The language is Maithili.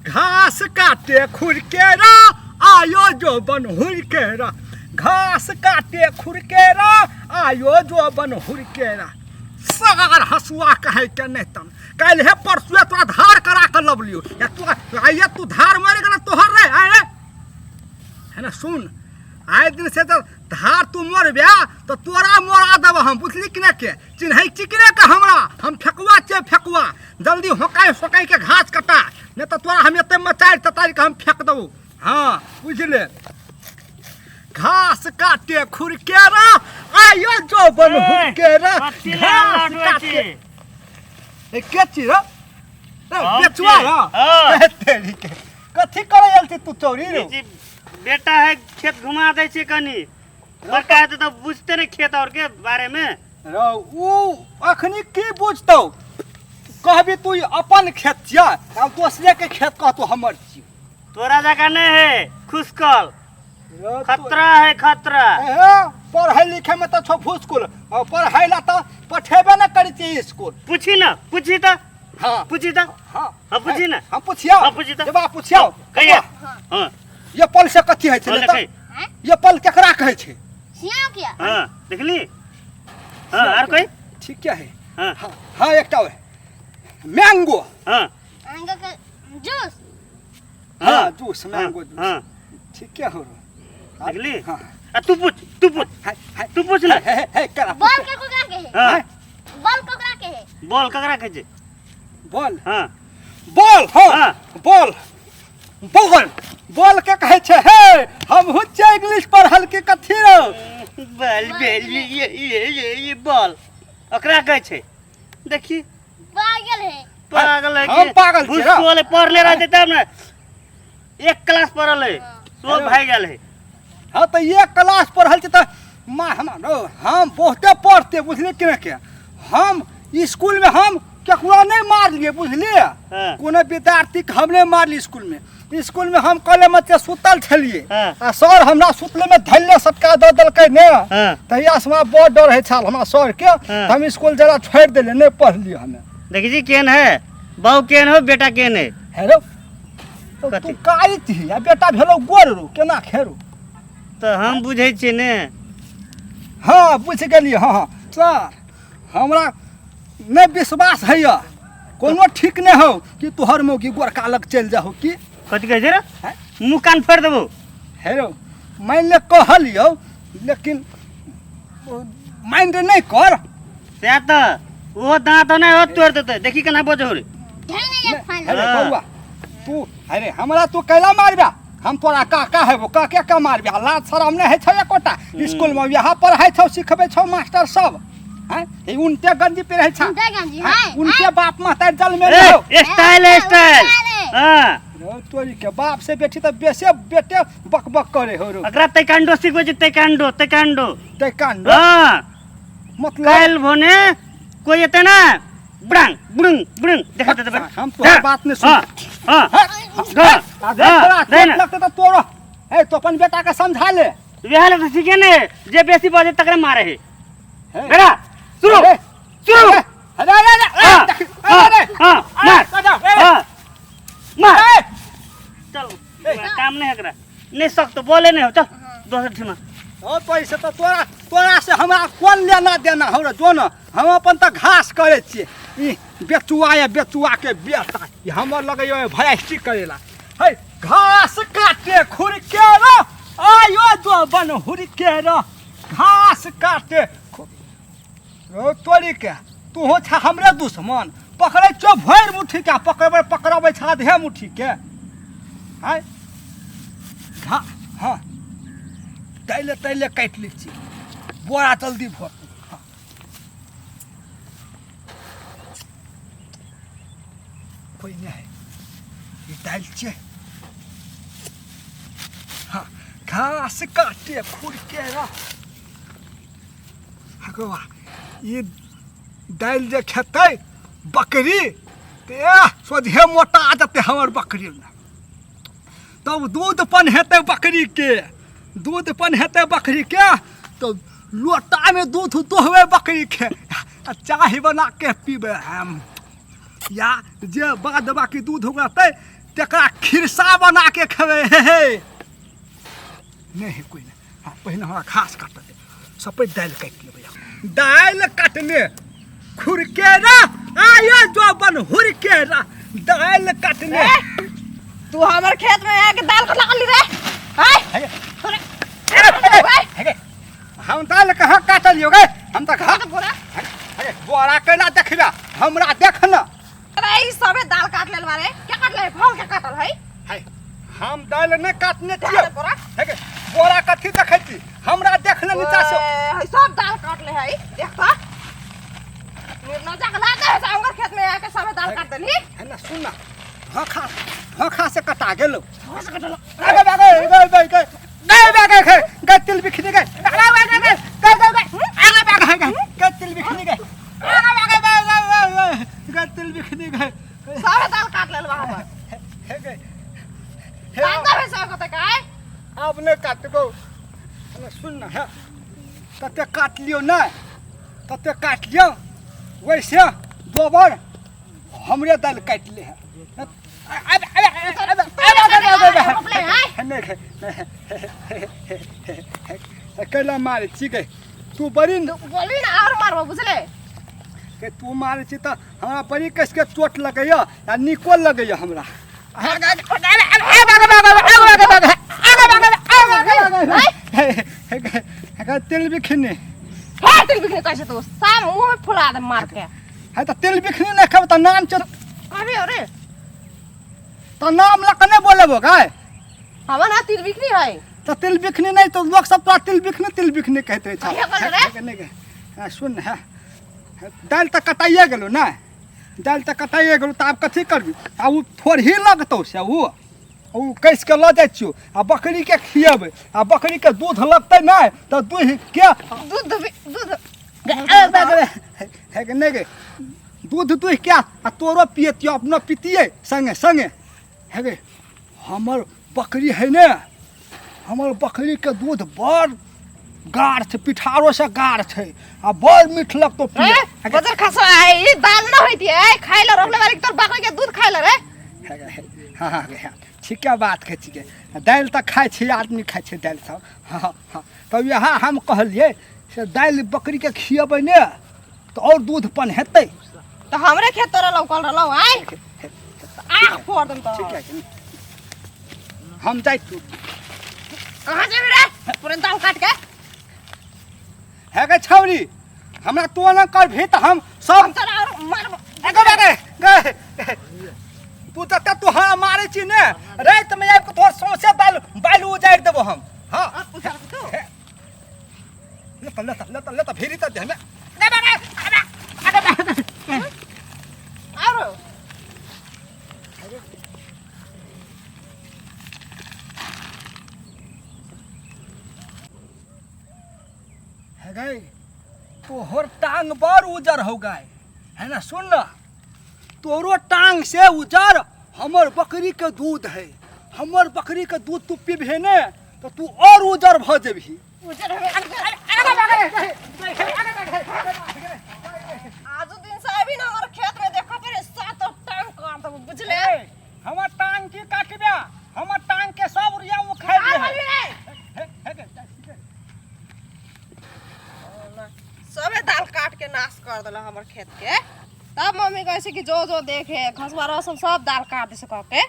घास काटे खुरकेरा आयो जो बन हुरकेरा, घास काटे खुरकेरा आयो जो बन हुरकेरा। सार हसुआ कहै के नहि तन काल्हि परसुए तोरा धार करा के लबलियो, या तू आइए तू धार मारि गेल तोहर रे आए है ना। सुन आइ दिन से तऽ धार तू मरबे तऽ तोरा मरा देब हम, बुझली कि नहि? के चिन्है छी कि नहि के हमरा? हम फेकुआ छियै फेकुआ, जल्दी होकाइ सोकाइ के घास कटा, नहि तऽ तोरा हम एते मचारि ततारि के हम फेक देबौ। हाँ बुझले, घास काटे खुरकेरा आयो जो बन हुरकेरा, घास काटे। ए के छी रे? ए बेचुआ रे? हाँ। तेरी के कथी करे आयल छी तू चोरी रे? जी बेटा है खेत घुमा दै छै कनी, बड़का हेतै तऽ बुझते नहि खेत और के बारे में। रौ उ अखनी की बुझतौ? कहबी तू ई अपन खेत छियै, आब दोसरे के खेत कहतौ हमर छियै। तोरा जकाँ नहि है खुशकल, रौ खतरा है खतरा। ए, पढ़ै लिखै में तऽ छौ फुसकुल, पढ़ै ला तऽ पठेबे नहि करै छियै स्कूल। पूछी ना, पूछी तऽ। हाँ। पूछी तऽ। हाँ। हाँ, पूछी ना। हम पूछियौ। हाँ, पूछी तऽ। जवाब पूछियौ। कहिया? हाँ। ये पल से कथी होइ छै? हाँ, ने तऽ? लिखै। ये पल केकरा कहै छै? सिया किया? हाँ, देखली? हाँ, आर कोई? ठीक है। हाँ। हाँ, हाँ, एकटा ओए। मैंगो। हाँ। मैंगो के जूस। हाँ, जूस, मैंगो जूस। हाँ। ठीक है हो रो। देखली? हाँ। आ तू पूछ, तू पूछ। है, है। तू पूछ ना। है, है, है, करा। बॉल के कोकरा के है? हाँ। बॉल कोकरा के है? बॉल ककरा के छै? बॉल। हाँ। बॉल, हाँ। हाँ। बॉल। बॉल। बॉल के कहै छै? हे, हमहूँ छियै इंग्लिश पढ़ल के कथी रौ? बॉल, बॉल, ये, ये, ये, ये, ये बॉल। ओकरा कहै छै। देखी। पागल है। पागल है हम कि? पागल छियै रौ। भूसकोल है, पढ़ले रहतै तब ने। एक क्लास पढ़ल है, सो भागि गेल है। हाँ तऽ एक क्लास पढ़ल छै तऽ माँ हम रौ, हम बहुते पढ़ते बुझलियै कि नहि के? हम स्कूल में हम केकरो नहि मारलियै बुझलियै? हाँ। कोनो विद्यार्थी के हम नहि मारलियै स्कूल में। स्कूल में हम कॉलेज में ते सुतल छलियै। हाँ। आ सर हमरा सुतले में धैले सटका दऽ देलकै ने। हाँ। तहिया से हमरा बड़ डर होइ छल हमरा सर के। हाँ। हम स्कूल जरा छोड़ि देलियै, नहि पढ़लियै हमे। देखी जी केहन है बाबू, केहन हो बेटा, केहन है? हेलो, तो कथी? तू कारी छी आ बेटा भेलो गोर रो, केना खेरो? तऽ हम बुझै छियै ने। हाँ बुझि गेलियै। हाँ हाँ सर हमरा नहि विश्वास होइए, कोनो ठीक नहि हौ कि तोहर मौगी गोरका लग चलि जाहो की। कथी कहै छै रे? हैं? मुँह कान फोड़ि देबौ। हे रौ, मानि ले कहलियौ, लेकिन माइंड नहि कर। सएह तऽ ओहो दाँत नहि हो तोड़ि देतै, देखी केना बजै हो रे। अरे बौआ तू, अरे हमरा तू कैला मारबा? हम तोरा काका हेबो, काके का मारबा? लाज शरम नहि होइ छौ एकोटा? स्कूल में यहाँ पढ़ाइ छौ, सिखबै छौ मास्टर सब हैं, ई उनटे गंजी पहिरै छौ। उनटे गंजी, हैं, उनटे बाप महतारी जल में ए, रहो। स्टाइल है, स्टाइल। हाँ। रौ तोरी के बाप से बेटी तऽ बेसे बेटे बक बक करे हो रो। एकरा ताइक्वांडो सिखबै छै, ताइक्वांडो, ताइक्वांडो। ताइक्वांडो? हाँ। मतलब काल्हि भने कोई एते ना बुड़ांग बुड़ुंग बुड़ुंग देखा देबै। हम तोहर बात नहि सुन। हाँ, हाँ। हाँ, हाँ, आ देख तोरा हाँ, चोट दे ना। लगतै तऽ तोरो। हे, तो अपन बेटा के समझा ले। वएह लग सीखे ने, जे बेसी बजे तकरे मारे है। हे। बेटा शुरू अरे, शुरू। अरे, अरे, अरे, अरे, हाँ, अरे, हाँ, अरे, हाँ, मार, अरे, हाँ, मार। अरे। चल, काम नहीं है एकरा, नहीं सख्त बोले नहीं हो, चल दोसर ठिमा। ओ पैसे तऽ तोरा, तोरा से हमरा कोन लेना देना हो रे? जो न हम अपन तऽ घास करै छियै। ई बेचुआ या बेचुआ के बेटा ई हमर लगैया भैंसी करेला है। घास काटे खुरके रो आयो जो बन हुरके रो, घास काटे रौ तोरी के, तूहो छा हमरे दुश्मन। पकड़ै छौ भरि मुट्ठी के, पकड़बै पकड़बै छा आधे मुट्ठी के। आय घा, हाँ तैले तैले काटि लै छी, बोरा जल्दी भर। हाँ। कोई नहीं है, ई दालि छियै। हाँ, घास काटे खुरके रा हगवा, ई दालि जे खेतै बकरी तऽ एह सोझे मोटा जेतै हमर बकरी ने, तब दूध पन हेतै बकरी के, दूध पन हेतै बकरी के, तऽ लोटामे दूध दोहबै बकरी के आ चाय बना के पीबै हम। या जे बाद बाकी दूध उगलतै तकरा खिरसा बना के खेबै। हे हे नहीं है कोई नहीं। हाँ, पहिने हमरा घास काटऽ दे, सपैत दालि काटि लेबै। दालि काटने खुरकेरा आया जो बन हुरकेरा, दालि काटने। तू हमर खेत में आके दाल कटला ली रे? हाय हे, हम दालि कहाँ काटलियो गे? हम तऽ घास बोरा। अरे बोरा कैला देखबे? हमरा देख न। अरे ई सबे दाल काट लेल बारे, क्या काटले? फल के काटल है? है, हम दालि नहि काटने छियै। बोरा। हे गे, बोरा कथी देखै छी? हमरा देख न नीचा से। है, सब दाल काटले है, देख त। निर्लज्जा के लाते है, हमर खेत में आके सबे दाल काट देली। है ना, सुन ना, धोखा धोखा से कटा गेलो। धोखा से कटल। आगे बागे गए गए गए गए गए गए गए तिल बिखनी गए, आगे बागे गए गए गए गए, आगे बागे गए गए तिल बिखनी गए, आगे बागे गए गए गए गए तिल बिखनी गए। सबे दाल काट लेल बा हमर। हे गए हे, कांदा है सब कते काय। अब नहीं काटबो। ना सुन ना, है तते काट लियो ना, तते काट लियो वैसे गोबर हमरे दाल काटि ले है। कैला मारै छी गे तू? बड़ी बोलबी ना और मारबो, बुझले? के तू मारै छी तऽ हमरा बड़ी कसके चोट लगैया आ नीको लगैया हमरा। तेल बिखने हे, तिल बिखने कैसे? तू साम मुंह में फुला दे मार के। है तऽ तेल बिखने नहि खेबै तऽ नाम चल कभी अरे तऽ नाम लऽ कऽ नहि बोलेबो गाय। हमर ना तिल बिखनी है। तऽ तिल बिखनी नहि तऽ लोक सब तोरा तिल बिखनी तिल बिखनी कहैत रहै कहिया कहल रे? नहि, हाँ, सुन, है दालि तऽ कटाइए गेलौ ने, दालि तऽ कटाइए गेलौ, तऽ आब कथी करबी? आ ओ थोड़ही लगतौ से ओ कसि कऽ लऽ जाइ छियौ आ बकरीके खियेबै आ बकरीके दूध लगतै नहि तऽ दूध के दूध दूध हे गे, नहि गे, दूध दूहि के आ तोरो पियतियौ, अपनो पितियै सङ्गे सङ्गे। हे गे, हमर बकरी है ने, हमर बकरीके दूध बड़ गाढ़ छै, पिठारोसँ गाढ़ छै आ बड़ मीठ लगतौ पियै। ए बजर खसो है, ई दाल न होती है खाइ ल रोपले बारी, तोर बकरी के दूध खाइ ल रे। हे गे, हे, हाँ हाँ गे, हाँ, ठीके बात कहै छियै, दालि तऽ खाइ छै आदमी, खाइ छै दालि सब। हाँ हाँ, तब इएह हम कहलियै से दालि बकरीके खियेबै ने तऽ आओर दूध पन हेतै। तो हमरे खेत तोरा लौकल रहलौ आय आँख फोड़ दम तो। ठीक है, हम जाइ छी। कहाँ जेबी रे पूरे दाल काट के? हे गे छौरी, हमरा तू ना कर भी तऽ हम सब हम तोरा और मारबो। गे गे गे, तू जते तू हमरा मारै छी ने, रातिमे आबि कऽ तोहर सौंसे बालु बालु उजाड़ि देबो हम। हाँ, उजाड़ तू। लत लत लत लत भेरी तऽ देहमे। और हे गई, तोहर टांग बड़ उजर हो गए है ना, सुन ना, तोरो टांग से उजर हमर बकरी के दूध है। हमर बकरी के दूध तू पीबहे ने तो तू और उजर भऽ जेबही। उजर हवे। आजू दिन से अभी ना हमर खेत में देखा पर सात टांग काट देबो, बुझले? हमर टांग की काटबे? हमर टांग के सब रुइया उखाड़ि आ ले। बोलबी रे। हे, हे गे, जाइ छी गे। सबे दाल काट के नाश कर देला हमर खेत के। तब मम्मी कहै छै कि जो जो देखे घसवा रह सब सब दाल काट दे से कह के।